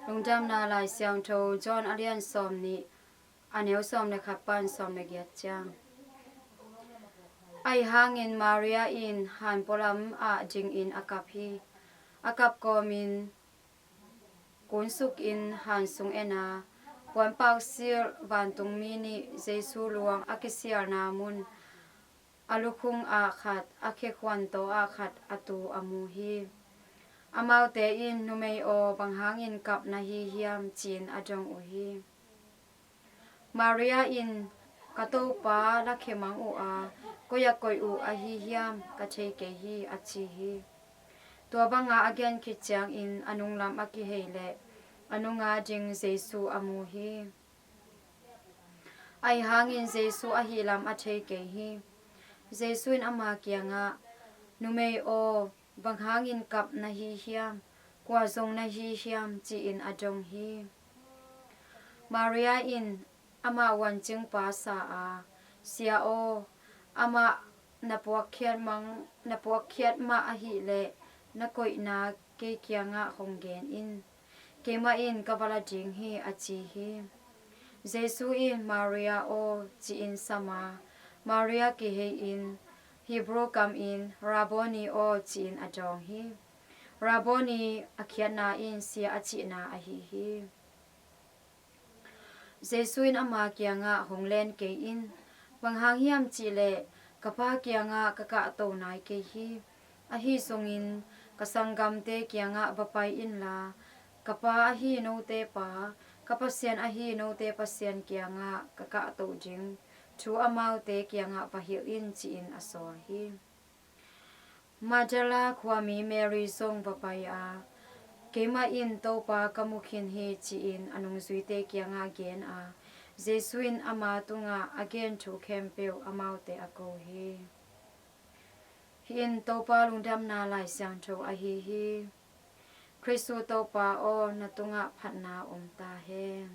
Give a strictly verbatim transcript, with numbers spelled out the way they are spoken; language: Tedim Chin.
Lungdamna Lai Siangtho John a lian sawm nih, a neu sawm le khat pan sawm le giat ciang. Ahi hangin Maria in han pualam ah dingin a kap hi. A kap kawmin kunsukin han sung en a, puanpak silh vantungmi nih Jesu luang a kisialna mun a lukhung ah khat, a khekhuantaw ah khat a tu a mu hi. Amaute in, "Numei aw, bang hangin kap na hi hiam?" ci-in a dong uh hi. Maria in, "Ka Topa lakhia mang uh a, koi-ah koih uh ahi hiam ka thei kei hi," a ci hi. Tua banga a gen khit ciangin a nunglam a kihei leh a nunga ding Jesu a mu hi. Ahi hangin Jesu ahih lam a thei kei hi. Jesu in ama kiangah, "Numei aw, bang hangin kap na hi hiam? Kua zong na hi hiam?" ci-in a dong hi. Maria in amah uancingpa sa a, "Sia aw, amah na puakkhiat mang, na puakkhiat mah ahih leh na koihna kei kiangah hong gen in. Keimah in ka va la ding hi," a ci hi. Jesu in, "Maria aw," ci-in sam a, Maria kihei-in Hebrew kamin, "Rabboni aw," ci-in a dawng hi. Rabboni a khiatna in Sia a cihna ahi hi. Jesu in ama kiangah, "Hong len kei in. Bang hang hiam cihleh ka Pa kiangah ka kahto nai kei hi. Ahi zongin ka sanggamte kiangah va pai inla, ka Pa ahi note Pa, ka Pasian ahi note Pasian kiangah ka kahto ding thu amaute kiangah va hilh in," ci-in a sawl hi. Magdala khuami Mary zong va pai a, "Keimah in Topa ka mu khin hi," ci-in a nungzuite kiangah gen a, Jesu in ama tungah a gen thu khempeuh amaute a ko hi. Hih in Topa lungdamna Lai Siangtho ahi hi. Khristu Topa aw, na tungah phatna om ta hen.